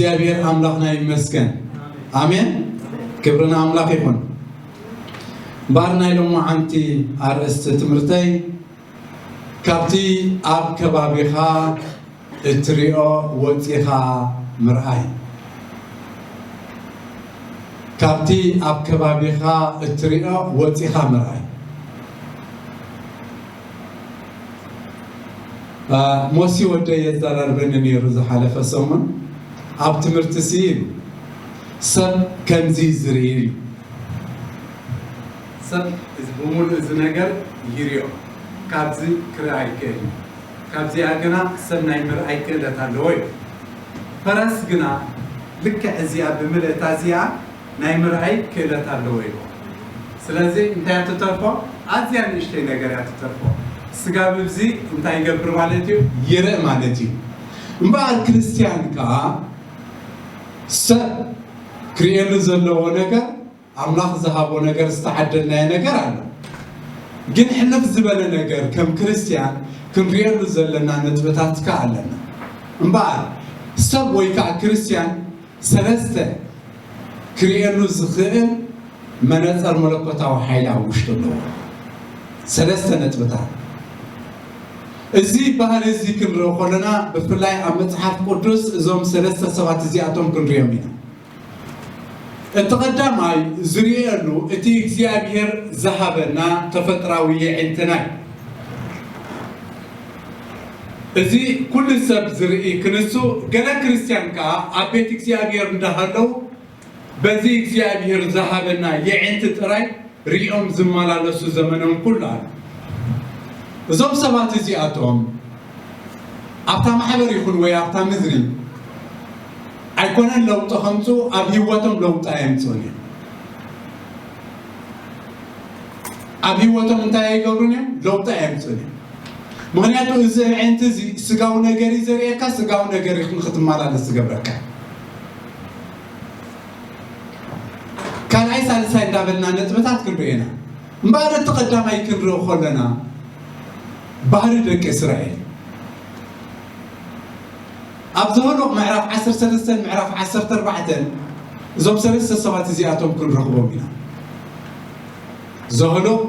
እግዚኣብሔር ኣምላኽና ይመስገን። ኣሜን። ክብሪ ንኣምላኽ ይኹን። እምበኣር ናይ ሎማዓንቲ ኣርእስቲ ትምህርተይ ካብቲ ኣብ ከባቢኻ እትሪኦ ወፂኻ ምርኣይ። ካብቲ ኣብ ከባቢኻ እትሪኦ ወፂኻ ምርኣይ። ሞሲ ወደይ የዘራርበኒ ነይሩ ዝሓለፈ ሰሙን ኣብ ትምህርቲ ሲ ኢሉ ሰብ ከምዚ ዝርኢ ኢሉ ሰብ እዚ ብምሉእ እዚ ነገር ይሪኦ ካብዚ ክርኢ ኣይክእል እዩ። ካብዚኣ ግና ሰብ ናይ ምርኣይ ክእለት ኣለዎ እዩ። ፈረስ ግና ልክዕ እዚኣ ብምልእታ እዚኣ ናይ ምርኣይ ክእለት ኣለዎ እዩ። ስለዚ እንታይ እያ ትተርፎ? ኣዝያ ንእሽተይ ነገር እያ ትተርፎ። ስጋ ብብዚ እንታይ ይገብር ማለት እዩ? ይርእ ማለት እዩ። እምበኣር ክርስትያን ከኣ ሰብ ክርእየሉ ዘለዎ ነገር ኣምላኽ ዝሃቦ ነገር ዝተዓደልናዮ ነገር ኣሎ። ግን ሕልፍ ዝበለ ነገር ከም ክርስትያን ክንርእየሉ ዘለና ነጥብታት ከኣ ኣለና። እምበኣር ሰብ ወይ ከዓ ክርስትያን ሰለስተ ክርእየሉ ዝኽእል መነፀር መለኮታዊ ሓይሊ ኣብ ውሽጡ ኣለዎ። ሰለስተ ነጥብታት። እዚ ባህሪ እዚ ክንርኢ ከለና ብፍላይ ኣብ መፅሓፍ ቅዱስ እዞም ሰለስተ ሰባት እዚኣቶም ክንሪኦም ኢና። እቲ ቀዳማይ ዝርእየሉ እቲ እግዚኣብሔር ዝሃበና ተፈጥራዊ የዒንትና እዩ። እዚ ኩሉ ሰብ ዝርኢ ክንሱ ገለ ክርስትያን ከኣ ኣብ ቤት እግዚኣብሔር እንዳሃለው በዚ እግዚኣብሔር ዝሃበና የዒንቲ ጥራይ ሪኦም ዝመላለሱ ዘመኖም ኩሉ ኣሎ። እዞም ሰባት እዚኣቶም ኣብታ ማሕበር ይኹን ወይ ኣብታ ምድሪ ኣይኮነን ለውጢ ከምፁ ኣብ ህይወቶም ለውጢ ኣየምፅኡን እዮም። ኣብ ህይወቶም እንታይ ኣይገብሩን እዮም? ለውጢ ኣየምፅኡን እዮም። ምክንያቱ እዚ ኣዒንቲ እዚ ስጋዊ ነገር እዩ ዘርእየካ፣ ስጋዊ ነገር እዩ ንክትመላለስ ዝገብረካ። ካልኣይ ሳልሳይ እንዳበልና ነጥብታት ክንርኢ ኢና። እምበኣር እቲ ቀዳማይ ክንርኢ ከለና ባህሪ ደቂ እስራኤል ኣብ ዘሁሉቕ ምዕራፍ ዓሰርተ ሰለስተን ምዕራፍ ዓሰርተ ኣርባዕተን እዞም ሰለስተ ሰባት እዚኣቶም ክንረኽቦም ኢና። ዘሁሉቕ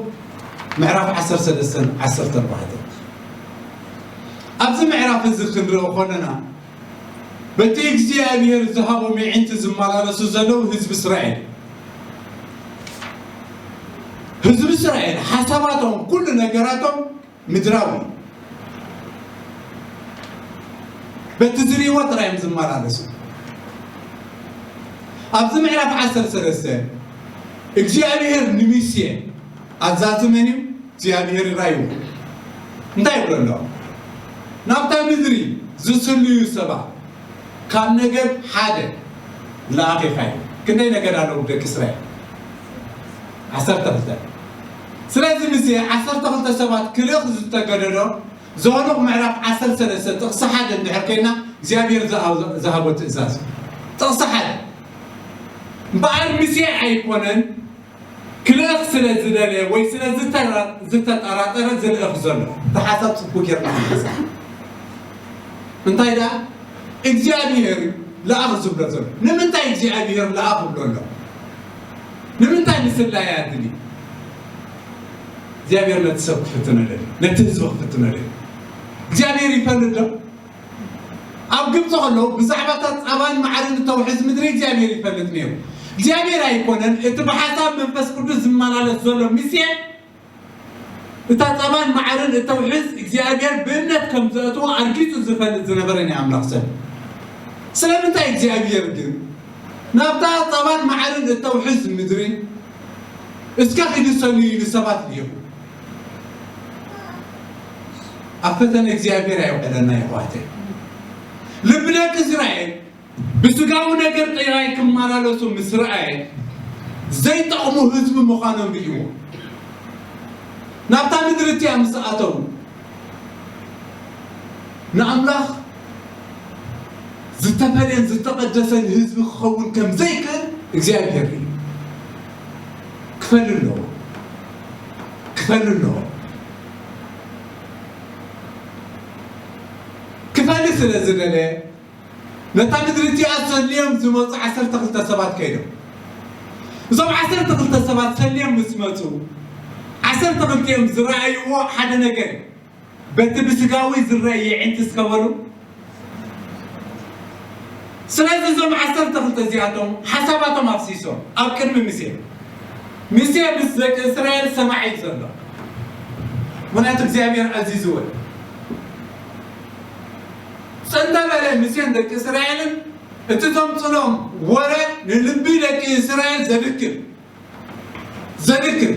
ምዕራፍ ዓሰርተ ሰለስተን ዓሰርተ ኣርባዕተን ኣብዚ ምዕራፍ እዚ ክንርኢ ከለና በቲ እግዚኣብሔር ዝሃቦም የዒንቲ ዝመላለሱ ዘለዉ ህዝቢ እስራኤል ህዝቢ እስራኤል ሓሳባቶም ኩሉ ነገራቶም ምድራዊ በቲ ዝርእይዎ ጥራይ እዮም ዝመላለሱ። ኣብዚ ምዕራፍ ዓሰርተ ሰለስተ እግዚኣብሔር ንሙሴ ኣዛዚ መን እዩ? እግዚኣብሔር ይራዩ እንታይ ይብሎ ኣሎ? ናብታ ምድሪ ዝስልዩ ሰባት ካብ ነገድ ሓደ ለኣኺኻ እዩ። ክንደይ ነገድ ኣለዉ ደቂ እስራኤል? ዓሰርተ ክልተ። ስለዚ ሙሴ ዓሰርተ ክልተ ሰባት ክልእኽ ዝተገደዶ ዘሁሉቕ ምዕራፍ ዓሰርተ ሰለስተ ጥቕሲ ሓደ እንድሕር ኮይና እግዚኣብሔር ዝሃቦ ትእዛዝ ጥቕሲ ሓደ እምበኣር ሙሴ ኣይኮነን ክልእኽ ስለ ዝደለየ ወይ ስለ ዝተጠራጠረ ዝልእኽ ዘሎ። እቲ ሓሳብ ፅቡቅ ጌርና ንሓስብ። እንታይ ደኣ እግዚኣብሔር ለኣኽ ዝብሎ ዘሎ? ንምንታይ እግዚኣብሔር ለኣኽ ይብሎ ኣሎ? ንምንታይ ምስላይ ኣድሊ? እግዚኣብሔር ነቲ ሰብ ክፍትነሉ እዩ። ነቲ ህዝቢ ክፍትነሉ እዩ። እግዚኣብሔር ይፈልጥ ዶ? ኣብ ግብፂ ከለዉ ብዛዕባ እታ ፃባን መዓርን እተውሕዝ ምድሪ እግዚኣብሔር ይፈልጥ ነይሩ። እግዚኣብሔር ኣይኮነን እቲ ብሓሳብ መንፈስ ቅዱስ ዝመላለስ ዘሎ ሙሴ እታ ፃባን መዓርን እተውሕዝ እግዚኣብሔር ብእምነት ከም ዘእትዎ ኣርጊፁ ዝፈልጥ ዝነበረ ናይ ኣምላኽ ሰብ። ስለምንታይ እግዚኣብሔር ግን ናብታ ፃባን መዓርን እተውሕዝ ምድሪ እስከ ኺዱ ሰልዩ ኢሉ ሰባት ልኢኹ? ኣብ ፈተነ እግዚኣብሔር ኣየውዕለና የሕዋተይ። ልቢ ደቂ እስራኤል ብስጋዊ ነገር ጥራይ ክመላለሱ ምስ ረኣየ ዘይጠቕሙ ህዝቢ ምዃኖም ርእይዎ። ናብታ ምድሪ እቲኣ ምስ ኣተዉ ንኣምላኽ ዝተፈልየን ዝተቐደሰን ህዝቢ ክኸውን ከም ዘይክእል እግዚኣብሔር እዩ። ክፈሊ ኣለዎ። ክፈሊ ኣለዎ። ክፈሊ ስለ ዝደለ ነታ ምድሪ እቲኣ ሰልዮም ዝመፁ ዓሰርተ ክልተ ሰባት ከይዶም። እዞም ዓሰርተ ክልተ ሰባት ሰልዮም ምስ መፁ፣ ዓሰርተ ክልቲኦም ዝረኣይዎ ሓደ ነገር እዩ። በቲ ብስጋዊ ዝረአ የዒንቲ እስከ በሉ። ስለዚ እዞም ዓሰርተ ክልተ እዚኣቶም ሓሳባቶም ኣፍሲሶም ኣብ ቅድሚ ሙሴ። ሙሴ ምስ ደቂ እስራኤል ሰማዒ እዩ ዘሎ። ምኽንያቱ እግዚኣብሔር ኣዚዝዎ እዩ። ጽን በለ ሙሴን ደቂ እስራኤልን፣ እቲ ዘምጽሎም ወረ ንልቢ ደቂ እስራኤል ዘድክም፣ ዘድክም፣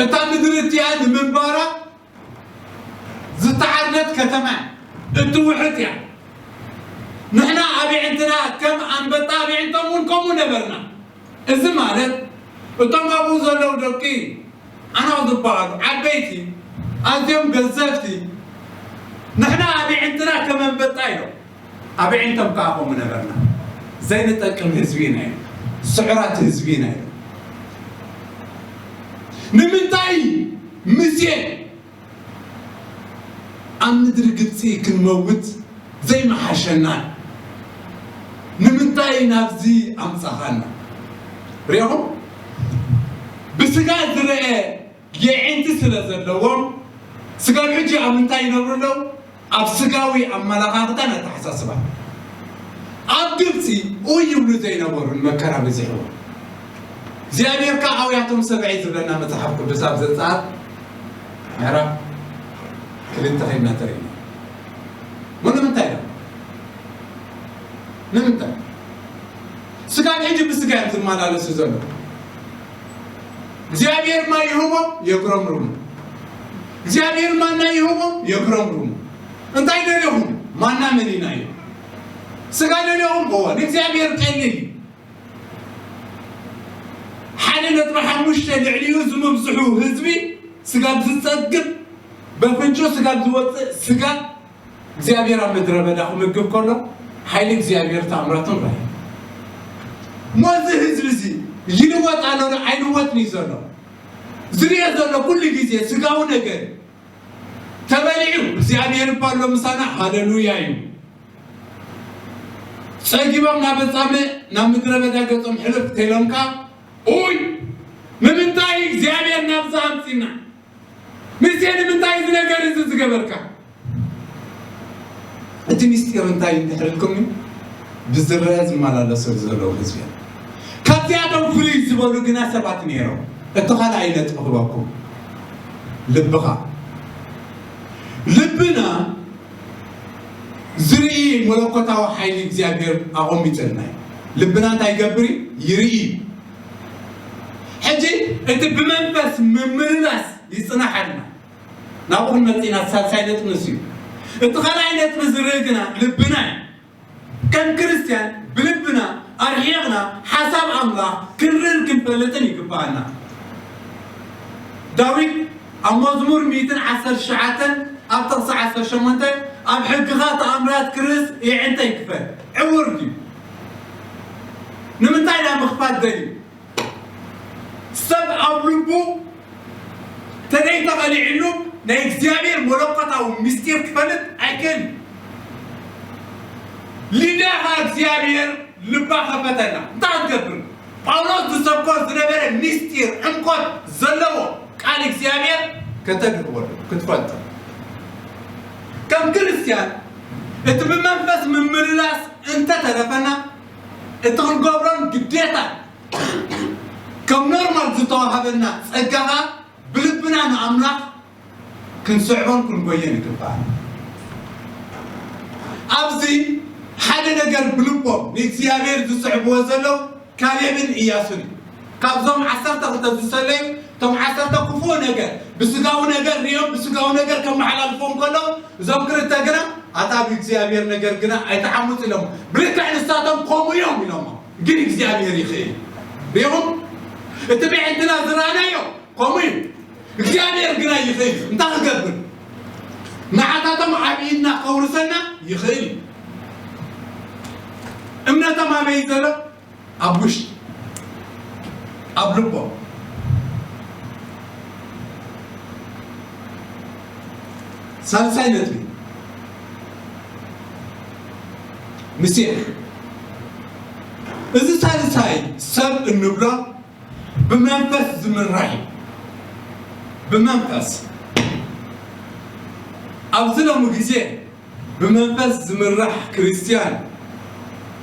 እታ ምድሪ እቲኣ ንምንባራ ዝተዓርደት ከተማ እትውሕጥ እያ። ንሕና ኣብ ኣዕንትና ከም ኣንበጣ፣ ኣብ ኣዕንቶም እውን ከምኡ ነበርና። እዚ ማለት እቶም ኣብኡ ዘለዉ ደቂ ዓናው ዝበሃሉ ዓበይቲ፣ ኣዝዮም ገዘፍቲ፣ ንሕና ኣብ ኣዕንትና ከም ኣንበጣ ኢሎም፣ ኣብ ኣዕንቶም ከኣ ከምኡ ነበርና። ዘይንጠቅም ህዝቢ ኢና ኢሎም። ስዑራት ህዝቢ ኢና ኢሎም። ንምንታይ ሙሴ ኣብ ምድሪ ግብጺ ክንመውት ዘይመሓሸና? ንምንታይ ናብዚ ኣምጻኻና? ሪኢኹም? ብስጋ ዝረአ የዒንቲ ስለ ዘለዎም፣ ስጋብ ሕጂ ኣብ ምንታይ ይነብሩ ኣለዉ? ኣብ ስጋዊ ኣመለኻኽታን ኣተሓሳስባን። ኣብ ግብጺ ኡይ ይብሉ ዘይነበሩ ንመከራ በዚሕዎም። እግዚኣብሔር ከኣ ኣውያቶም ሰብዐ እዩ ዝብለና መጽሓፍ ቅዱስ ኣብ ዘጸኣት ምዕራፍ ክልተ ኸይድና ተሪእና። እሞ ንምንታይ ኢሎም? ንምንታይ? ስጋብ ሕጂ ብስጋ እዮም ዝመላለሱ ዘለዉ። እግዚኣብሔር ማይ ይህቦም፣ የጉረምርሙ። እግዚኣብሔር ማና ይህቦም፣ የጉረምርሙ። እንታይ ደሊኹም? ማና መን ኢና እዩ? ስጋ ደሊኹም? እወ፣ ንእግዚኣብሔር ቀሊል እዩ። ሓደ ነጥቢ ሓሙሽተ ልዕሊኡ ዝምብዝሑ ህዝቢ ስጋብ ዝጸግብ፣ በፍንጩ ስጋብ ዝወጽእ ስጋ እግዚኣብሔር ኣብ ምድረ በዳ ክምግብ ከሎ፣ ሓይሊ እግዚኣብሔር ተኣምራቱን ራእዩ። እሞ እዚ ህዝቢ እዚ ይልወጥ ኣሎ ዶ ኣይልወጥን እዩ ዘሎ? ዝርኦ ዘሎ ኩሉ ግዜ ስጋዊ ነገር ተበሊዑ፣ እግዚኣብሔር እባ ኣሎ ምሳና፣ ሃሌሉያ እዩ። ጸጊቦም ናብ ኣጻምእ፣ ናብ ምድረ በዳ ገጾም ሕልፍ ተኢሎምካ፣ ኡይ፣ ንምንታይ እግዚኣብሔር ናብዚ ኣምጺና? ሙሴ፣ ንምንታይ እዚ ነገር እዚ ዝገበርካ? እቲ ምስጢር እንታይ እንድሕር ኢልኩምኒ፣ ብዝረአ ዝመላለሱ ዘለዉ ህዝቢ እዮም። ካብዚኣቶም ፍልይ ዝበሉ ግና ሰባት ነይሮም። እቲ ካልኣይ ነጥቢ ክበኩም፣ ልብኻ። ልብና ዝርኢ መለኮታዊ ሓይሊ እግዚኣብሔር ኣቐሚጥልና እዩ። ልብና እንታይ ይገብር እዩ? ይርኢ እዩ። ሕጂ እቲ ብመንፈስ ምምልላስ ይጽናሓልና። ናብኡ ክንመጽእ ኢና። ሳልሳይ ነጥቢ ንሱ እዩ። እቲ ካልኣይ ነጥቢ ዝርኢ ግና ልብና እዩ። ከም ክርስትያን ብልብና ኣርሒቕና ሓሳብ ኣምላኽ ክንርእን ክንፈልጥን ይግብኣና። ዳዊት ኣብ መዝሙር ሚእትን ዓሰርተ ትሽዓተን ኣብ ጥቕሲ ዓሰርተ ሸሞንተ፣ ኣብ ሕግኻ ተኣምራት ክርእስ የዕንተይ ክፈት። ዕውር ድዩ? ንምንታይ ኢና ምኽፋት ደልዩ? ሰብ ኣብ ልቡ ተደይተቐሊዕሉ ናይ እግዚኣብሔር መለኮታዊ ምስጢር ክፈልጥ ኣይክእልን። ሊድያ ኸዓ እግዚኣብሔር ልባ ኸፈተላ። እንታይ ክትገብር? ጳውሎስ ዝሰብኮ ዝነበረ ምስጢር ዕምቆት ዘለዎ ቃል እግዚኣብሔር ከተድህበሉ፣ ክትፈልጦ። ከም ክርስትያን እቲ ብመንፈስ ምምልላስ እንተተረፈና፣ እቲ ክንገብሮን ግዴታ ከም ኖርማል ዝተዋሃበና ጸጋ ኸኣ ብልብና ንኣምላኽ ክንስዕቦን ክንጎዮን ይግባእ። ኣብዚ ሓደ ነገር ብልቦም ንእግዚኣብሔር ዝስዕብዎ ዘለዉ ካሌብን ኢያሱን እዩ። ካብዞም ዓሰርተ ክልተ ዝሰለዩ፣ እቶም ዓሰርተ ክፉእ ነገር፣ ብስጋዊ ነገር ሪኦም ብስጋዊ ነገር ከመሓላልፎም ከለዉ፣ እዞም ክልተ ግና ኣታ ብእግዚኣብሔር ነገር ግና ኣይትዓምፁ ኢሎሞ። ብልክዕ ንሳቶም ከምኡ እዮም ኢሎሞ፣ ግን እግዚኣብሔር ይኽእል። ሪኢኹም? እቲ ብዕድና ዝረኣናዮ ከምኡ እዩ። እግዚኣብሔር ግና ይኽእል እዩ። እንታይ ክገብር? ንዓታቶም ኣብ ኢድና ከውርሰና ይኽእል እዩ። እምነቶም ኣበይ ዘሎ? ኣብ ውሽጢ፣ ኣብ ልቦም። ሳልሳይ ነጥቢ፣ ምሴ። እዚ ሳልሳይ ሰብ እንብሎ ብመንፈስ ዝምራሕ እዩ። ብመንፈስ። ኣብዚ ሎሚ ግዜ ብመንፈስ ዝምራሕ ክርስትያን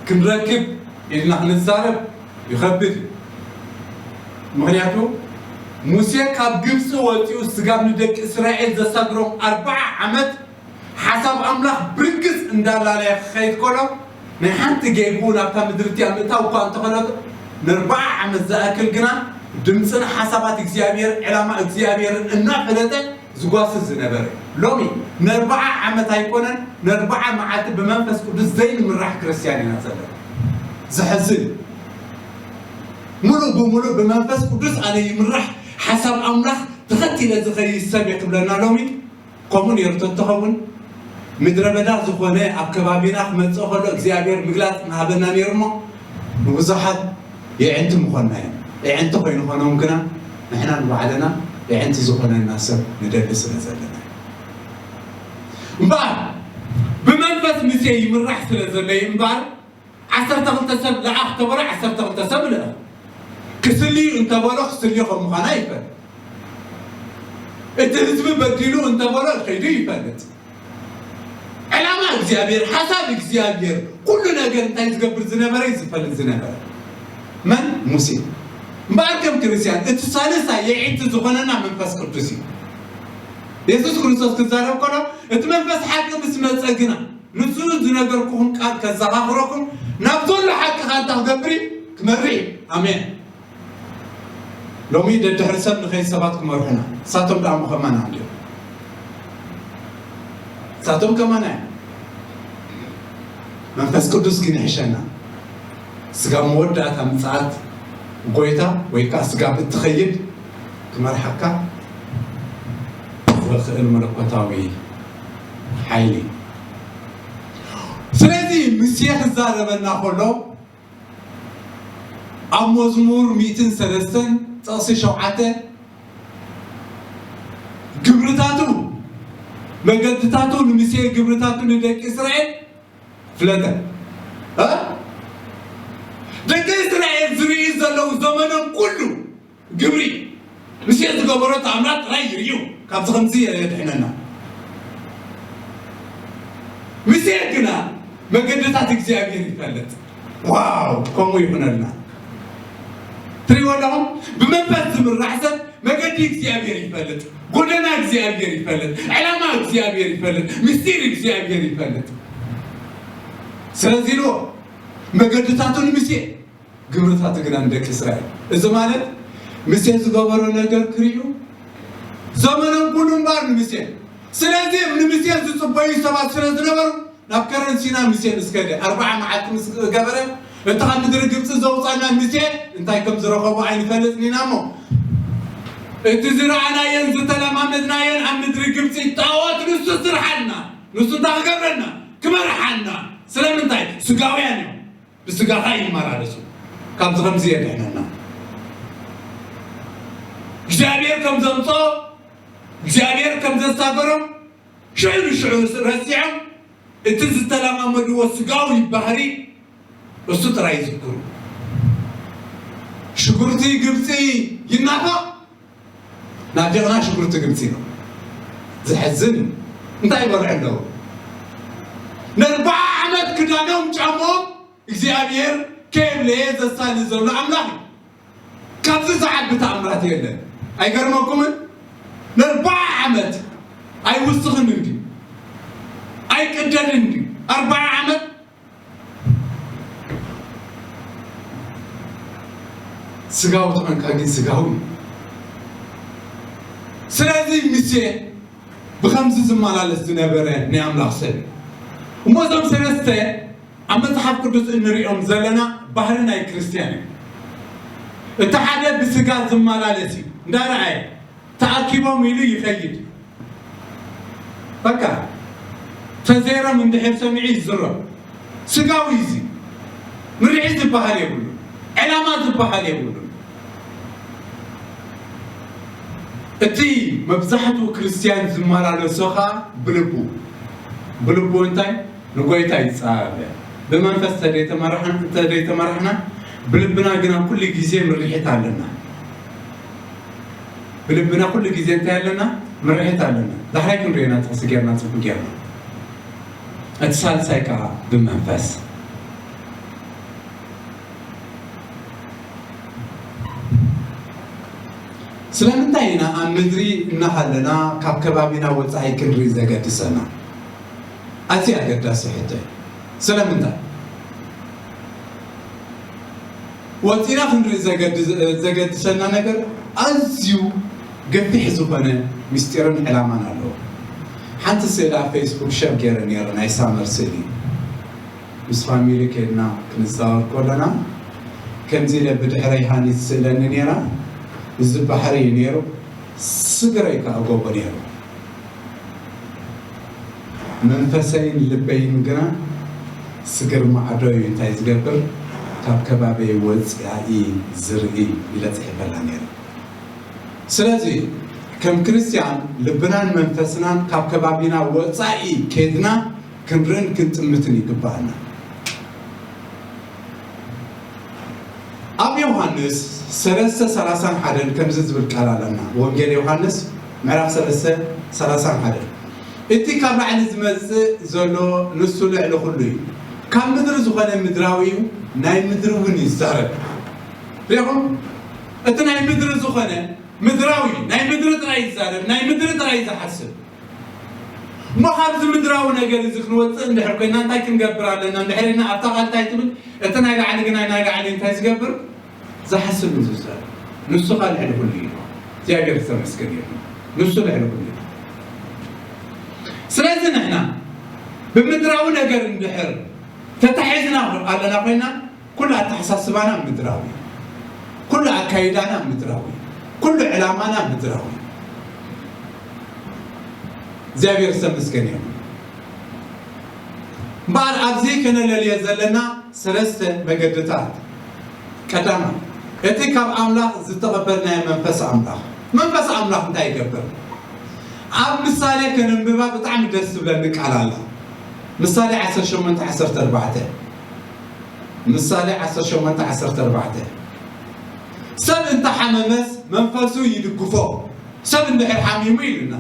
ክንረክብ ኢልና ክንዛረብ ይኸብድ እዩ። ምኽንያቱ ሙሴ ካብ ግብፂ ወፂኡ ስጋብ ንደቂ እስራኤል ዘሳግሮም ኣርባዓ ዓመት ሓሳብ ኣምላኽ ብርግጽ እንዳላለየ ክኸይድ ከሎ ናይ ሓንቲ ጌግኡ ናብታ ምድሪ እቲኣ ምእታው እኳ እንተኸለቶ ንኣርባዓ ዓመት ዝኣክል ግና ድምፅን ሓሳባት እግዚኣብሔር ዕላማ እግዚኣብሔርን እናፈለጠ ዝጓስዝ ዝነበረ። ሎሚ ንኣርባዓ ዓመት ኣይኮነን ንኣርባዓ መዓልቲ ብመንፈስ ቅዱስ ዘይንምራሕ ክርስትያን ኢና ዘለና። ዘሕዝን። ሙሉእ ብሙሉእ ብመንፈስ ቅዱስ ኣነ ይምራሕ ሓሳብ ኣምላኽ ተኸቲለ ዝኸይድ ሰብ እየ ክብለና ሎሚ ከምኡ ነይሩ ተትኸውን ምድረ በዳ ዝኾነ ኣብ ከባቢና ክመፅእ ከሎ እግዚኣብሔር ምግላፅ ምሃበና ነይሩ እሞ ንብዙሓት የዕንቲ ምኾንና እዮም። የዕንቲ ኮይኑ ኾኖም ግና ንሕና ንባዕልና የዕንቲ ዝኾነና ሰብ ንደሊ ስለ ዘለና እዩ። እምበኣር ብመንፈስ ምሴ ይምራሕ ስለ ዘሎ እዩ እምበኣር ዓሰርተ ክልተ ሰብ ለኣኽ ተበሎ ዓሰርተ ክልተ ሰብ ልእኽ። ክስልዩ እንተበሎ ክስልዩ ከም ምዃና ይፈልጥ። እቲ ህዝቢ በዲሉ እንተበሎ ከይዱ ይፈልጥ። ዕላማ እግዚኣብሔር ሓሳብ እግዚኣብሔር ኩሉ ነገር እንታይ ዝገብር ዝነበረ እዩ ዝፈልጥ ዝነበረ መን ሙሴ እምበኣር ከም ክርስትያን እቲ ሳልሳይ የዒንቲ ዝኾነና መንፈስ ቅዱስ እዩ። የሱስ ክርስቶስ ክዛረብ ከሎ እቲ መንፈስ ሓቂ ምስ መጸ ግና ንሱ ዝነገርኩኹም ቃል ከዘኻኽረኩም ናብ ዘሎ ሓቂ ኻንታ ክገብር እዩ ክመርሕ እዩ። ኣሜን። ሎሚ ደድሕሪ ሰብ ንኸይድ ሰባት ክመርሑና እሳቶም ደኣ ምኸማና እንዲዮም። እሳቶም ከማና እዮም። መንፈስ ቅዱስ ግን ይሕሸና። ስጋብ መወዳእታ ምጽኣት ጎይታ ወይ ከዓ ስጋብ እትኸይድ ክመርሓካ ዝኽእል መለኮታዊ ሓይሊ። ስለዚ ምሴ ክዛረበና ከሎ ኣብ መዝሙር ሚእትን ሰለስተን ጥቕሲ ሸውዓተ ግብርታቱ መገድታቱ ንምሴ ግብርታቱ ንደቂ እስራኤል ፍለጠ። እ? ደቂ እስራኤል ዝርኢ ዘለዉ ዘመኖም ኩሉ ግብሪ ምሴ ዝገበሮ ተኣምራት ጥራይ ይርእዩ። ካብዚ ከምዚ የድሕነና። ምሴ ግና መገድታት እግዚኣብሔር ይፈልጥ። ዋው ከምኡ ይኹነልና። ትሪእዎ ኣለኹም ብመንፈስ ዝምራሕ ሰብ መገዲ እግዚኣብሔር ይፈልጥ፣ ጎደና እግዚኣብሔር ይፈልጥ፣ ዕላማ እግዚኣብሔር ይፈልጥ፣ ምስጢር እግዚኣብሔር ይፈልጥ። ስለዚ ኢልዎ መገድታቱ ንምስየ ግብርታቱ ግና ንደቂ እስራኤል። እዚ ማለት ምሴ ዝገበሮ ነገር ክርእዩ ዘመኖም ኩሉ እምበኣር ንምሴ። ስለዚ ንምሴ ዝፅበዩ ሰባት ስለ ዝነበሩ ናብ ከረን ሲና ምሴ ምስ ከደ ኣርባዓ መዓልቲ ምስ ገበረ እቲ ካብ ምድሪ ግብፂ ዘውፃና ምሴ እንታይ ከም ዝረኸቡ ኣይንፈልጥን ኢና እሞ እቲ ዝረኣናየን ዝተለማመድናየን ኣብ ምድሪ ግብፂ ጣዖት ንሱ ስርሓልና ንሱ እንታይ ክገብረና ክመርሓና ስለምንታይ ስጋውያን እዮም ብስጋኻ ይመላለሱ ካብዚ ከምዚ የድሕነና እግዚኣብሔር ከም ዘምፅኦ እግዚኣብሔር ከም ዘሳገሮም ሽዑ ንሽዑ ረሲዖም እቲ ዝተለማመድዎ ስጋዊ ባህሪ እሱ ጥራይ ይዝክሩ ሽጉርቲ ግብፂ ይናፋቕ ናፊቕና ሽጉርቲ ግብፂ ነው ዝሕዝን እንታይ ይበልዑ ኣለዉ ንኣርባዓ ዓመት ክዳኖም ጫሞም እግዚኣብሔር ከየብለየ ዘሳሊ ዘሎ ኣምላኽ እዩ ካብዚ ዝዓቢ ተኣምራት የለን ኣይገርመኩምን ንኣርባዓ ዓመት ኣይውስኽን እንዲ ኣይቅደድን እንዲ ኣርባዓ ዓመት ስጋዊ ተኾንካ ግን ስጋዊ እዩ ስለዚ ሙሴ ብኸምዚ ዝመላለስ ዝነበረ ናይ ኣምላኽ ሰብ እዩ እሞ እዞም ሰለስተ ኣብ መጽሓፍ ቅዱስ እንሪኦም ዘለና ባህሪ ናይ ክርስትያን እዩ እቲ ሓደ ብስጋ ዝመላለስ እዩ እንዳረኣየ ተኣኪቦም ኢሉ ይኸይድ በቃ ተዘይሮም እንድሕር ሰሚዑ ይዝረብ ስጋዊ እዚ ምርዒ ዝበሃል የብሉ ዕላማ ዝበሃል የብሉ እቲ መብዛሕትኡ ክርስትያን ዝመላለሶ ኸዓ ብልቡ ብልቡ እንታይ ንጎይታ ይፃበ ብመንፈስ ተደይተመራሕና ተደይተመራሕና ብልብና ግና ኩሉ ግዜ ምርሒት ኣለና። ብልብና ኩሉ ግዜ እንታይ ኣለና? ምርሒት ኣለና። ዳሕራይ ክንሪኦ ኢና፣ ጥቕሲ ጌርና፣ ጽቡቕ ጌርና። እቲ ሳልሳይ ከኣ ብመንፈስ። ስለምንታይ ኢና ኣብ ምድሪ እናሃለና ካብ ከባቢና ወጻኢ ክንርኢ ዘገድሰና? ኣዝዩ ኣገዳሲ ሕቶ እዩ። ስለምንታይ? ወጺና ክንርኢ ዘገድ-፣ ዘገድሰና ነገር ኣዝዩ ገፊሕ ዝኾነ ምስጢርን ዕላማን ኣለዎ። ሓንቲ ስእሊ ኣብ ፌስቡክ ሸር ገይረ ነይረ፣ ናይ ሳመር ስእሊ። ምስ ፋሚሊ ከድና ክንዛወር ከለና ከምዚ ኢለ ብድሕረይ ሃኒ ትስእለኒ ነይራ። እዚ ባሕሪ እዩ ነይሩ፣ ስግረይ ከኣ ጎቦ ነይሩ። መንፈሰይን ልበይን ግና ስግር ማዕዶ እዩ እንታይ ዝገብር፣ ካብ ከባቢይ ወፂኣ እዩ ዝርኢ ኢለ ፅሒፈላ ነይረ። ስለዚ ከም ክርስትያን ልብናን መንፈስናን ካብ ከባቢና ወፃኢ ኬድና ክንርእን ክንጥምትን ይግባኣና። ኣብ ዮሃንስ ሰለስተ ሰላሳን ሓደን ከምዚ ዝብል ቃል ኣለና። ወንጌል ዮሃንስ ምዕራፍ ሰለስተ ሰላሳን ሓደን፣ "እቲ ካብ ላዕሊ ዝመጽእ ዘሎ ንሱ ልዕሊ ኩሉ እዩ። ካብ ምድሪ ዝኾነ ምድራዊ እዩ፣ ናይ ምድሪ እውን ይዛረብ።" ሪኹም? እቲ ናይ ምድሪ ዝኾነ ምድራዊ፣ ናይ ምድሪ ጥራይ ይዛረብ፣ ናይ ምድሪ ጥራይ ዝሓስብ። እሞ ካብዚ ምድራዊ ነገር እዚ ክንወፅእ እንድሕር ኮይና እንታይ ክንገብር ኣለና? እንድሕር ኢልና ኣብታ ቃል እንታይ ትብል? እቲ ናይ ላዕሊ ግን ናይ ላዕሊ እንታይ ዝገብር? ዝሓስብ እዩ ዝዛረብ። ንሱ ኸኣ ልዕሊ ኩሉ እዩ። እግዚኣብሔር ዝተመስገነ ይኹን። ንሱ ልዕሊ ኩሉ እዩ። ስለዚ ንሕና ብምድራዊ ነገር እንድሕር ተታሒዝና ኣለና ኮይና፣ ኩሉ ኣተሓሳስባና ምድራዊ፣ ኩሉ ኣካይዳና ምድራዊ፣ ኩሉ ዕላማና ምድራዊ። እግዚኣብሔር ዝተመስገነ ይኹን። እምበኣር ኣብዚ ከነለልዮ ዘለና ሰለስተ መገድታት። ቀዳማይ፣ እቲ ካብ ኣምላኽ ዝተቐበልናዮ መንፈስ ኣምላኽ። መንፈስ ኣምላኽ እንታይ ይገብር? ኣብ ምሳሌ ከነንብባ ብጣዕሚ ደስ ዝብለኒ ቃል ኣላ። ምሳሌ ዓሰርተ ሸሞንተ ዓሰርተ ኣርባዕተ። ምሳሌ ዓሰርተ ሸሞንተ ዓሰርተ ኣርባዕተ። "ሰብ እንተሓመመስ መንፈሱ ይድግፎ፣ ሰብ እንድሕር ሓሚሙ" ኢሉና፣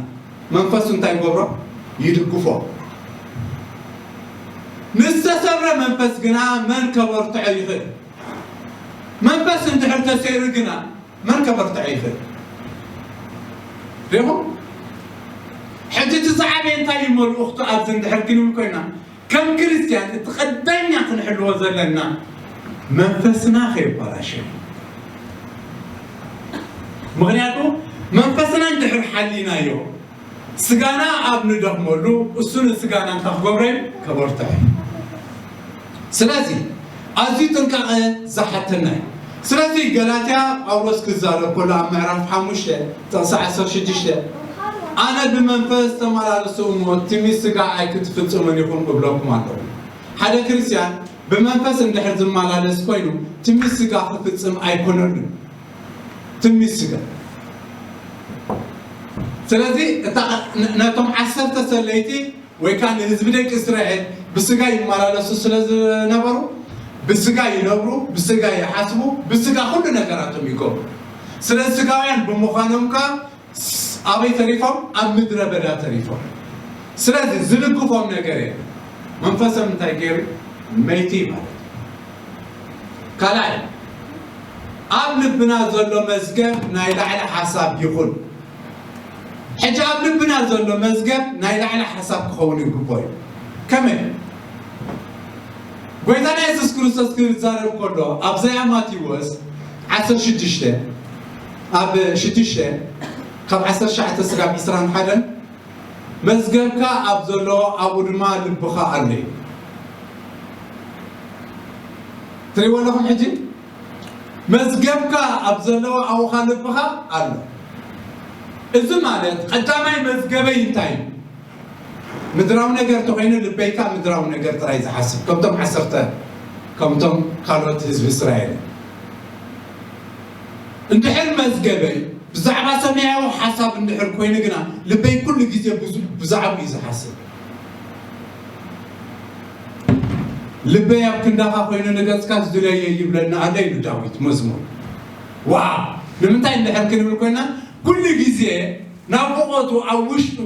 መንፈሱ እንታይ ይገብሮ? ይድግፎ። "ንዝተሰብረ መንፈስ ግና መን ከበርትዖ ይኽእል?" መንፈስ እንድሕር ተሰይሩ ግና መን ከበርትዖ ይኽእል? ሪኹም? ሕጂ እቲ ዝዓበየ እንታይ እዩ መልእኽቱ ኣብዚ እንድሕር ክንብል ኮይና፣ ከም ክርስትያን እቲ ቀዳኛ ክንሕልዎ ዘለና መንፈስና ከይበላሸ። ምኽንያቱ መንፈስና እንድሕር ሓሊናዮ፣ ስጋና ኣብ ንደኽመሉ፣ እሱ ንስጋና እንታይ ክገብሮ እዩ? ከበርትዖ እዩ። ስለዚ ኣዝዩ ጥንቃቐ ዝሓተና እዩ። ስለዚ ገላትያ ጳውሎስ ክዛረብ ከሎ ኣብ ምዕራፍ ሓሙሽተ ጥቕሲ ዓሰርተ ሽዱሽተ፣ "ኣነ ብመንፈስ ተመላለሱ እሞ ትምኒት ስጋ ኣይክትፍጽሙን ኢኹም እብለኩም ኣለኹ።" ሓደ ክርስትያን ብመንፈስ እንድሕር ዝመላለስ ኮይኑ ትምኒት ስጋ ክፍጽም ኣይኮነሉን። ትምኒት ስጋ። ስለዚ እታ ን-፣ ነቶም ዓሰርተ ሰለይቲ ወይ ከዓ ንህዝቢ ደቂ እስራኤል ብስጋ ይመላለሱ ስለ ዝነበሩ፣ ብስጋ ይነብሩ፣ ብስጋ ይሓስቡ፣ ብስጋ ኩሉ ነገራቶም ይገብሩ። ስለ ስጋውያን ብምዃኖም ከዓ ስ-፣ ኣበይ ተሪፎም? ኣብ ምድረ በዳ ተሪፎም። ስለዚ ዝልግፎም ነገር የለን። መንፈሶም እንታይ ገይሩ? መይቲ ማለት እዩ። ካልኣይ፣ ኣብ ልብና ዘሎ መዝገብ ናይ ላዕሊ ሓሳብ ይኹን። ሕጂ ኣብ ልብና ዘሎ መዝገብ ናይ ላዕሊ ሓሳብ ክኸውን ይግቦ እዩ። ከመይ? ጎይታና የሱስ ክርስቶስ ክዛረብ ከሎ፣ ኣብዛ ማቴዎስ ዓሰርተ ሽዱሽተ፣ ኣብ ሽዱሽተ፣ ካብ ዓሰርተ ትሽዓተ ስጋብ ዕስራን ሓደን፣ "መዝገብካ ኣብ ዘሎ ኣብኡ ድማ ልብኻ ኣሎ" እዩ። ትሪእዎ ኣለኹም ሕጂ? "መዝገብካ ኣብ ዘለዎ ኣብኡ ኸኣ ልብኻ ኣሎ።" እዚ ማለት ቀዳማይ መዝገበይ እንታይ እዩ? ምድራዊ ነገር ተኾይኑ ልበይ ከኣ ምድራዊ ነገር ጥራይ ዝሓስብ፣ ከምቶም ዓሰርተ፣ ከምቶም ካልኦት ህዝቢ እስራኤል። እንድሕር መዝገበይ ብዛዕባ ሰማያዊ ሓሳብ እንድሕር ኮይኑ ግና፣ ልበይ ኩሉ ግዜ ብዙ-፣ ብዛዕባኡ እዩ ዝሓስብ። ልበይ ኣብ ክንዳኻ ኮይኑ ንገጽካ ዝድለየ ይብለና ኣሎ ኢሉ ዳዊት መዝሙር። ዋው! ንምንታይ እንድሕር ክንብል ኮይና፣ ኩሉ ግዜ ናፍቖቱ ኣብ ውሽጡ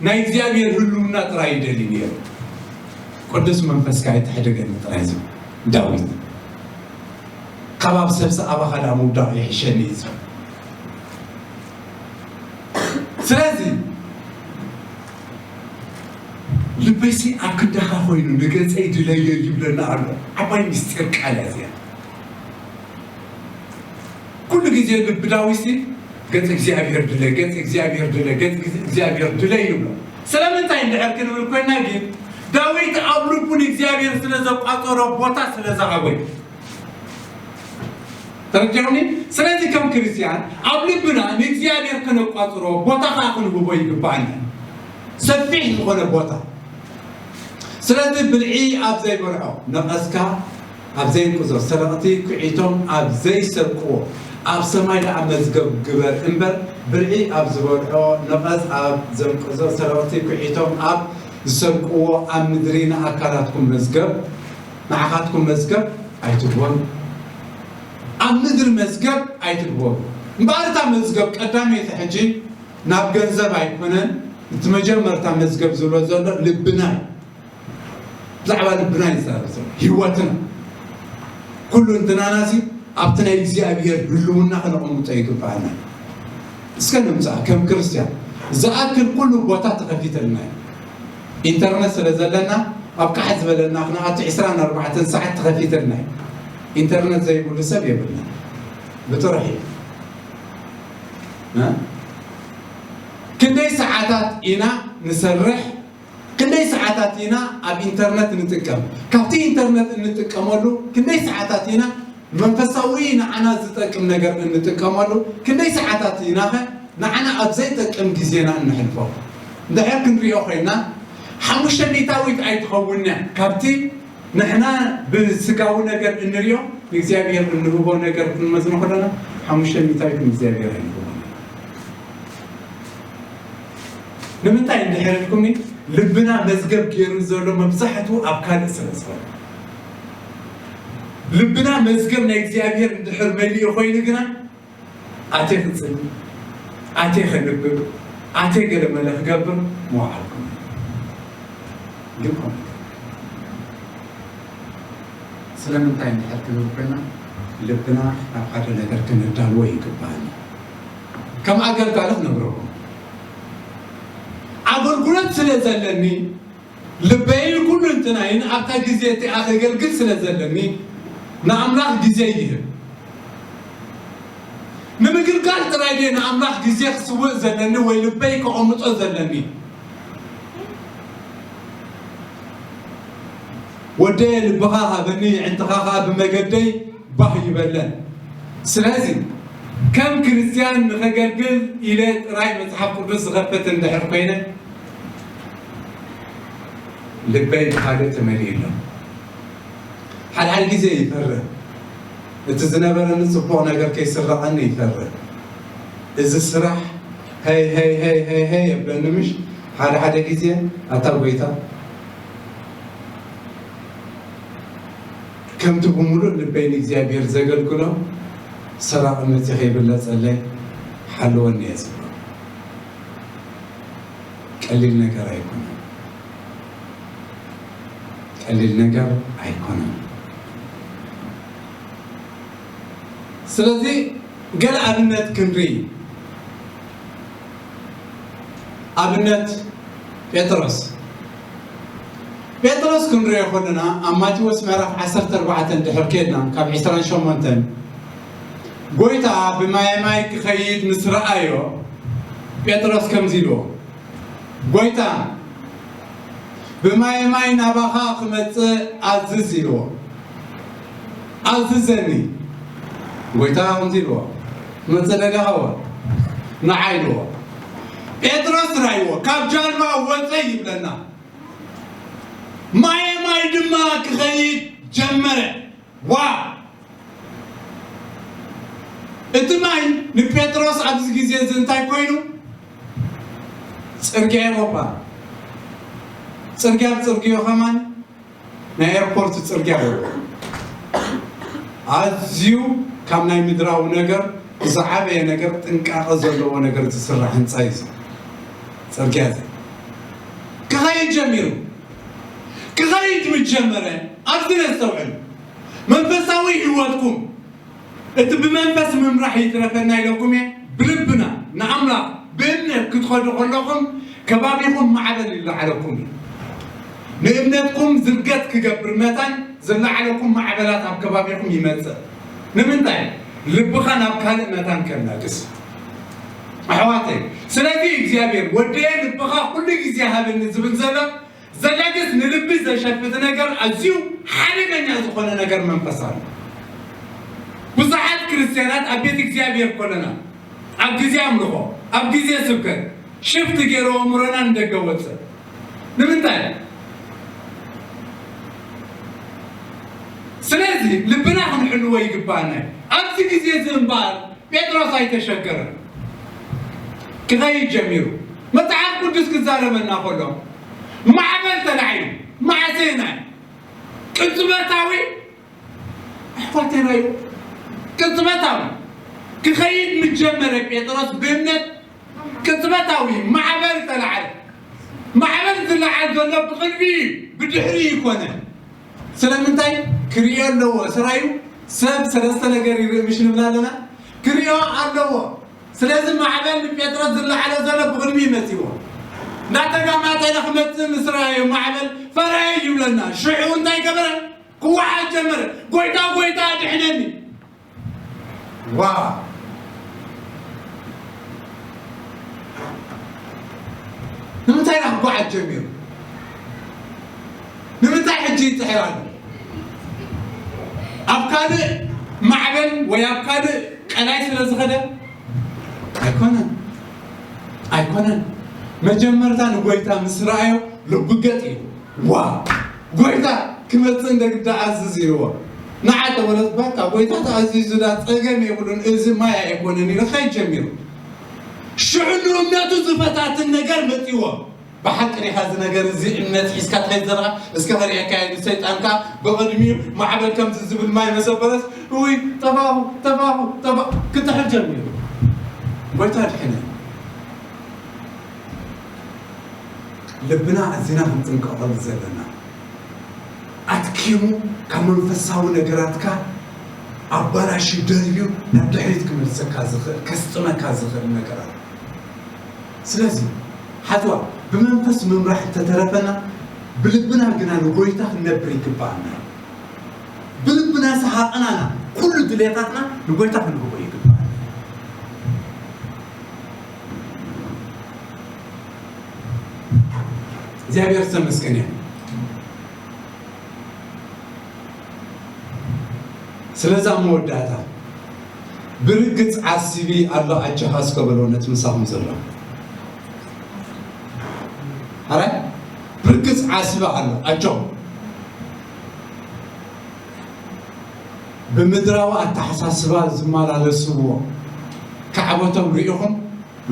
ናይ እግዚኣብሔር ህልውና ጥራይ ይደሊ ነይሩ። ቅዱስ መንፈስካ ኣይትሕደገኒ ጥራይ ዝብል ዳዊት፣ ካብ ኣብ ሰብሲ ኣባኻ ደኣ ምውዳቕ ይሕሸኒ እዩ ዝብል። ስለዚ ልበይሲ ኣብ ክንዳኻ ኮይኑ ንገጸይ ድለዮ ይብለና ኣሎ። ዓባይ ምስጢር ቃል እያ እዚኣ። ኩሉ ግዜ ልቢ ዳዊትሲ ገጽ እግዚኣብሔር ድለ፣ ገጽ እግዚኣብሔር ድለ፣ ገጽ እግዚኣብሔር ድለ ይብሎ። ስለምንታይ እንድሕር ክንብል ኮይና ግን ዳዊት ኣብ ልቡ ንእግዚኣብሔር ስለ ዘቋጸሮ ቦታ ስለ ዝሃቦ እዩ። ተረዲኹኒ? ስለዚ ከም ክርስትያን ኣብ ልብና ንእግዚኣብሔር ከነቋጽሮ ቦታ ኸዓ ክንህቦ ይግባኣና። ሰፊሕ ዝኾነ ቦታ። ስለዚ ብልዒ ኣብ ዘይበልዖ ነቐዝካ ኣብ ዘይንቅዞ ሰረቕቲ ኩዒቶም ኣብ ዘይሰርቅዎ ኣብ ሰማይ ደኣ መዝገብ ግበር እምበር ብልዒ ኣብ ዝበልዖ ነቐዝ ኣብ ዘንቅዞ ሰረቕቲ ኩዒቶም ኣብ ዝሰርቅዎ ኣብ ምድሪ ንኣካላትኩም መዝገብ ንዓኻትኩም መዝገብ ኣይትግበሩ። ኣብ ምድሪ መዝገብ ኣይትግበሩ። እምበኣር እታ መዝገብ ቀዳመይቲ ሕጂ ናብ ገንዘብ ኣይኮነን። እቲ መጀመርታ መዝገብ ዝብሎ ዘሎ ልብና እዩ። ብዛዕባ ልብና ይዛረብ ዘሎ። ህይወትና፣ ኩሉ እንትናናሲ ኣብቲ ናይ እግዚኣብሔር ህልውና ከነቐምጦ ይግባኣና። እስከ ንምጻእ ከም ክርስትያን ዝኣክል ኩሉ ቦታ ተኸፊተልና እዩ። ኢንተርነት ስለ ዘለና ኣብ ቃሕ ዝበለና ክንኣቱ ዕስራን ኣርባዕተን ሰዓት ተኸፊተልና እዩ። ኢንተርነት ዘይብሉ ሰብ የብልና ብጥራሕ እዩ። እ? ክንደይ ሰዓታት ኢና ንሰርሕ? ክንደይ ሰዓታት ኢና ኣብ ኢንተርነት ንጥቀም? ካብቲ ኢንተርነት እንጥቀመሉ ክንደይ ሰዓታት ኢና መንፈሳዊ ንዓና ዝጠቅም ነገር እንጥቀመሉ? ክንደይ ሰዓታት ኢናኸ ንዓና ኣብ ዘይጠቅም ግዜና እንሕልፎ? እንድሕር ክንሪኦ ኮይና ሓሙሽተ ሚእታዊት ኣይትኸውን እያ ካብቲ ንሕና ብስጋዊ ነገር እንሪኦ ንእግዚኣብሔር እንህቦ ነገር ክንመዝኖ ከለና ሓሙሽተ ሚእታዊት ንእግዚኣብሔር ኣይንህቦ። ንምንታይ እንድሕር ኢልኩምኒ ልብና መዝገብ ገይሩ ዘሎ መብዛሕትኡ ኣብ ካልእ ስለ ዝኾነ። ልብና መዝገብ ናይ እግዚኣብሔር እንድሕር መሊኡ ኮይኑ ግና ኣቴ ክጽሊ፣ ኣቴ ከንብብ፣ ኣቴ ገለ መለ ክገብር ምወዓልኩም። ግን ኮነ። ስለምንታይ እንድሕር ክንብል ኮይና ልብና ናብ ሓደ ነገር ክንዳልዎ ይግባኣና። ከም ኣገልጋሊ ክነግረኩም ኣገልግሎት ስለ ዘለኒ ልበይን ኩሉ እንትናይን ኣብታ ግዜ እቲኣ ከገልግል ስለ ዘለኒ ንኣምላኽ ግዜ ይህብ። ንምግልጋል ጥራይ ድየ ንኣምላኽ ግዜ ክስውእ ዘለኒ ወይ ልበይ ከቐምጦ ዘለኒ? ወደየ ልብኻ ሃበኒ፣ የዕንትኻ ኸኣ ብመገደይ ባህ ይበለን። ስለዚ ከም ክርስትያን ንኸገልግል ኢለ ጥራይ መጽሓፍ ቅዱስ ዝኸፍት እንድሕር ኮይነ ልበይ ብኻልእ ተመሊኡ ኣሎ። ሓድሓደ ግዜ ይፈርህ። እቲ ዝነበረኒ ጽቡቕ ነገር ከይስረቐኒ ይፈርህ። እዚ ስራሕ ሀይ ሀይ ሀይ ሀይ ሀይ የብለኒ ምሽ ሓደ ሓደ ግዜ ኣታ ጎይታ ከምቲ ብምሉእ ልበይ ንእግዚኣብሔር ዘገልግሎ ሰራቒ መጺ ከይብለጸለይ ሓልወኒ እየ ዝብሎ። ቀሊል ነገር ኣይኮነን። ቀሊል ነገር ኣይኮነን። ስለዚ ገለ ኣብነት ክንርኢ። ኣብነት ጴጥሮስ። ጴጥሮስ ክንሪኦ ከለና ኣብ ማቴዎስ ምዕራፍ ዓሰርተ ኣርባዕተ እንድሕር ኬድና ካብ ዕስራን ሸሞንተን ጎይታ ብማየ ማይ ክኸይድ ምስ ረኣዮ ጴጥሮስ ከምዚ ኢልዎ፣ ጎይታ ብማየ ማይ ናባኻ ክመጽእ ኣዝዝ ኢልዎ። ኣዝዘኒ ጎይታ ከምዚ ኢልዎ፣ ክመጽእ ደለኻዎ ንዓ ኢልዎ። ጴጥሮስ ራይዎ ካብ ጃልባ ወጸ ይብለና። ማየ ማይ ድማ ክኸይድ ጀመረ። ዋ! እቲ ማይ ንጴጥሮስ ኣብዚ ግዜ እዚ እንታይ ኮይኑ? ጽርግያ ኤውሮጳ። ጽርግያ ብጽርግዮ ከማን ናይ ኤርፖርት ጽርግያ ኣሎ። ኣዝዩ ካብ ናይ ምድራዊ ነገር ዝዓበየ ነገር ጥንቃቐ ዘለዎ ነገር ዝስራሕ ህንፃ እዩ። ጽርግያ እዚ ክኸይድ ጀሚሩ። ክኸይድ ምስ ጀመረ ኣብዚ ነስተውዕል። መንፈሳዊ ህይወትኩም እቲ ብመንፈስ ምምራሕ ይትረፈና ኢለኩም እየ። ብልብና ንኣምላኽ ብእምነት ክትኸዱ ከለኹም ከባቢኹም ማዕበል ይለዓለኩም እዩ። ንእምነትኩም ዝርገት ክገብር መታን ዝለዓለኩም ማዕበላት ኣብ ከባቢኹም ይመጽእ። ንምንታይ? ልብኻ ናብ ካልእ መታን ከናግስ። ኣሕዋተይ፣ ስለዚ እግዚኣብሔር ወደየ ልብኻ ኩሉ ግዜ ሃበኒ ዝብል ዘሎ ዘላግስ ንልቢ ዘሸፍት ነገር ኣዝዩ ሓደገኛ ዝኾነ ነገር መንፈስ ኣሎ። ብዙሓት ክርስትያናት ኣብ ቤት እግዚኣብሔር ኮለና ኣብ ግዜ ኣምልኾ ኣብ ግዜ ስብከት ሽፍት ገይሮ ኣእምሮና ንደገ ወፅእ። ንምንታይ? ስለዚ ልብና ክንሕልዎ ይግባኣና እዩ። ኣብዚ ግዜ እዚ እምበኣር ጴጥሮስ ኣይተሸገረን። ክኸይድ ጀሚሩ። መጽሓፍ ቅዱስ ክዛረበና ከሎ ማዕበል ተላዒሉ። ማዕሴናይ ቅጽበታዊ ኣሕዋተናዩ ቅጽበታዊ ክኸይድ ምስ ጀመረ ጴጥሮስ ብእምነት ቅጽበታዊ ማዕበል ተላዓለ። ማዕበል ዝለዓል ዘሎ ብቕድሚ እዩ፣ ብድሕሪ ይኮነ። ስለምንታይ ክርእዮ ኣለዎ? ስራዩ ሰብ ሰለስተ ነገር ይርኢ ምሽ ንብል ኣለና። ክርእዮ ኣለዎ። ስለዚ ማዕበል ንጴጥሮስ ዝለዓለ ዘሎ ብቕድሚ ይመጽዎ። እንዳተጋማጠለ ክመጽእ ምስ ረኣዮ ማዕበል ፈራየ ይብለና። ሽዑ እንታይ ገበረ? ክወሓጥ ጀመረ። ጎይታ ጎይታ ኣድሕነኒ። ዋ ንምንታይ ኢና ክጓዓዝ ጀሚሩ? ንምንታይ ሕጂ ይፅሕር ኣሎ? ኣብ ካልእ ማዕበል ወይ ኣብ ካልእ ቀላይ ስለ ዝኸደ ኣይኮነን፣ ኣይኮነን። መጀመርታ ንጎይታ ምስ ረኣዮ ልቡ ገጥ ኢሉ ዋ ጎይታ ክመጽእ እንደ ግዳ ኣዝዝ ኢልዎ። ንዓጠ ወለት በቃ ጎይታ ተኣዚዙ ዳ ጸገም የብሉን፣ እዚ ማይ ኣይኮነን ኢሉ ከይድ ጀሚሩ። ሽዑ ንእምነቱ ዝፈታትን ነገር መጺዎ። ብሓቂ ዲኻ እዚ ነገር እዚ እምነት ሒዝካ ትኸይድ ዘለኻ? እስከ ከርእየካ ኢሉ ሰይጣንካ ብቕድሚኡ ማዕበል ከምዚ ዝብል ማይ መሰበረስ ውይ ተባኹ ተባኹ ተባ ክትሕል ጀሚሩ። ጎይታ ድሕነ ልብና ኣዚና ክንጥንቀቐሉ ዘለና ኣትኪሙ ካብ መንፈሳዊ ነገራትካ ኣባላሽዩ ደልዩ ናብ ድሕሪት ክመልሰካ ዝኽእል ከስጥመካ ዝኽእል ነገራት። ስለዚ ሓትዋ ብመንፈስ ምምራሕ እንተተረፈና ብልብና ግና ንጎይታ ክንነብር ይግባኣና። ብልብና ሰሃቕናና ኩሉ ድሌታትና ንጎይታ ክንህቦ ይግባኣና። እግዚኣብሔር ዝተመስገነ ይሁን። ስለዛ መወዳእታ ብርግጽ ዓሲቢ ኣሎ ኣጆኻ እስከ በሎ ነቲ ምሳኹም ዘሎ ሓራይ ብርግጽ ዓሲቢ ኣሎ ኣጆ ብምድራዊ ኣተሓሳስባ ዝመላለስዎ ካዕበቶም ርኢኹም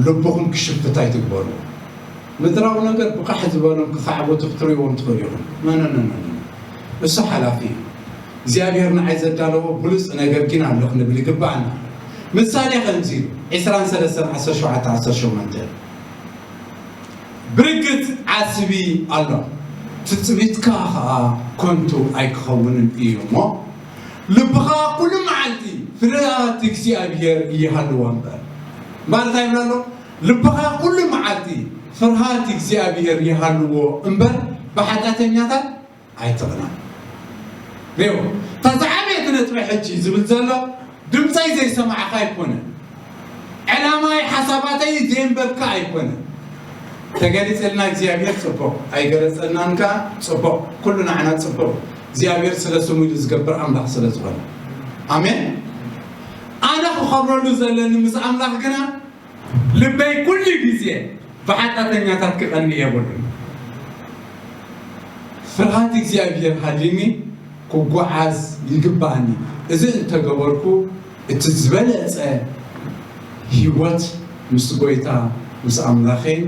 ልብኹም ክሽፍት ኣይትግበሩ። ምድራዊ ነገር ብቃሕ ዝበሎም ክኻዕበቱ ክትርእይዎም ትኽእሉ ኢኹም። ነነነነ እሱ ሓላፊ እዩ። እግዚኣብሔር ንዓይ ዘዳለዎ ብሉፅ ነገር ግን ኣሎ ክንብል ይግባኣና። ምሳሌ ከምዚ ኢሉ ዕስራን ሰለስተን ዓሰርተ ሸውዓተ ዓሰርተ ሸሞንተ ብርግጽ ዓስቢ ኣሎ፣ ትጽቢትካ ኸኣ ከንቱ ኣይክኸውንን እዩ እሞ፣ ልብኻ ኩሉ መዓልቲ ፍርሃት እግዚኣብሔር ይሃልዎ እምበር። እምበኣር እንታይ ይብል ኣሎ? ልብኻ ኩሉ መዓልቲ ፍርሃት እግዚኣብሔር ይሃልዎ እምበር፣ ብሓጢኣተኛታት ኣይትቕናእ። ሪኦ፣ እታ ዝዓበየት ነጥቢ ሕጂ ዝብል ዘሎ፣ ድምፀይ ዘይሰማዕኻ ኣይኮነን፣ ዕላማይ ሓሳባተይ ዘየንበብካ ኣይኮነን። ተገሊፀልና እግዚኣብሔር ፅቡቕ፣ ኣይገለፀልናን ከዓ ፅቡቕ፣ ኩሉ ንዓና ፅቡቕ። እግዚኣብሔር ስለ ስሙ ኢሉ ዝገብር ኣምላኽ ስለ ዝኾነ። ኣሜን። ኣነ ክኸብረሉ ዘለኒ ምስ ኣምላኽ ግና ልበይ ኩሉ ግዜ ብሓጢኣተኛታት ክቐንእ የብሉን። ፍርሃት እግዚኣብሔር ሃልዩኒ ክጓዓዝ ይግባኣኒ። እዚ እንተገበርኩ እቲ ዝበለጸ ህይወት ምስ ጎይታ ምስ ኣምላኸይን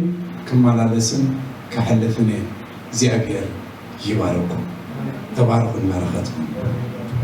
ክመላለስን ከሕልፍን እየ። እግዚኣብሔር ይባርኩም። ተባረኹ እናረኸትኩም